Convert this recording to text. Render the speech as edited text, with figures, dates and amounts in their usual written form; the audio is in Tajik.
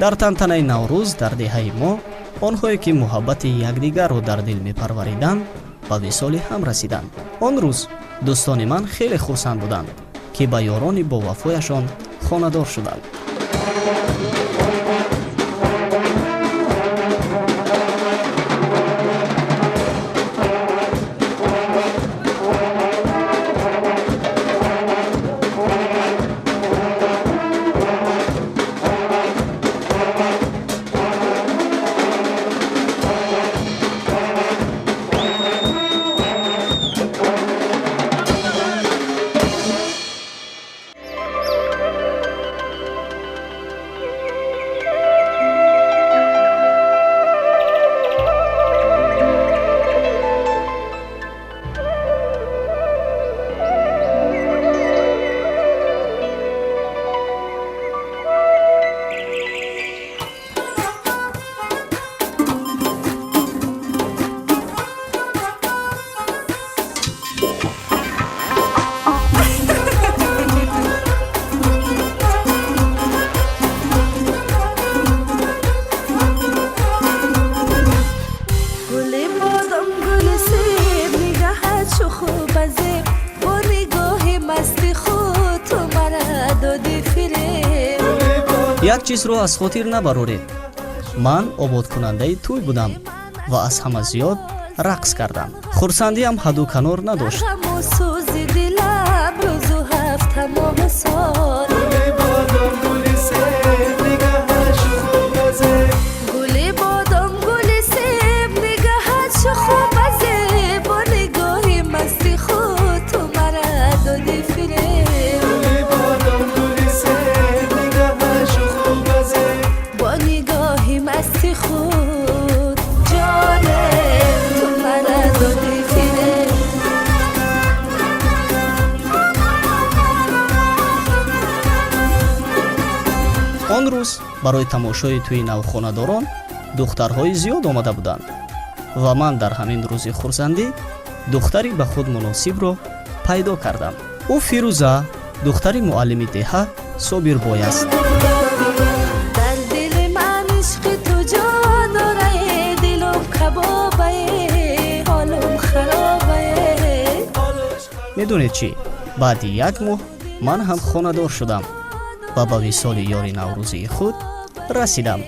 Дар тантанаи Наврӯз дар деҳаи мо онҳое, ки муҳаббати якдигарро дар дил мепарвариданд, ба висоли ҳам расиданд. Он рӯз дӯстони ман хеле хурсанд буданд, ки ба ёрони бовафояшон хонадор шуданд. Гули бодом, гули себ, нигаҳат чу хуб азеб, бо нигоҳи масти худ ту мара доди фиреб. Як чизро аз хотир набароред: ман ободкунандаи тӯй будам ва аз ҳама зиёд рақс кардам. Хурсандиам ҳадду канор надошт. Ғаму сӯзи дилам рӯзу ҳафта, моҳу сол. Гули бодом, гули себ, нигаҳат чу хуб азеб, бо нигоҳи масти худ ту мара доди фиреб, бо нигоҳи масти худ, ҷонем, ту мара доди фиреб. Он рӯз барои тамошои тӯи навхонадорон духтарҳои зиёд омада буданд ва ман дар ҳамин рӯзи хурсандӣ духтари ба худ муносибро пайдо кардам. Ӯ Фирӯза, духтари муаллими деҳа Собирбой аст. Дар дили ман ишқи ту ҷо дорае, дилум кабобае, ҳолум харобае. Медонед чӣ? Баъди як моҳ ман ҳам хонадор шудам ва ба висоли ёри наврӯзии худ расидам.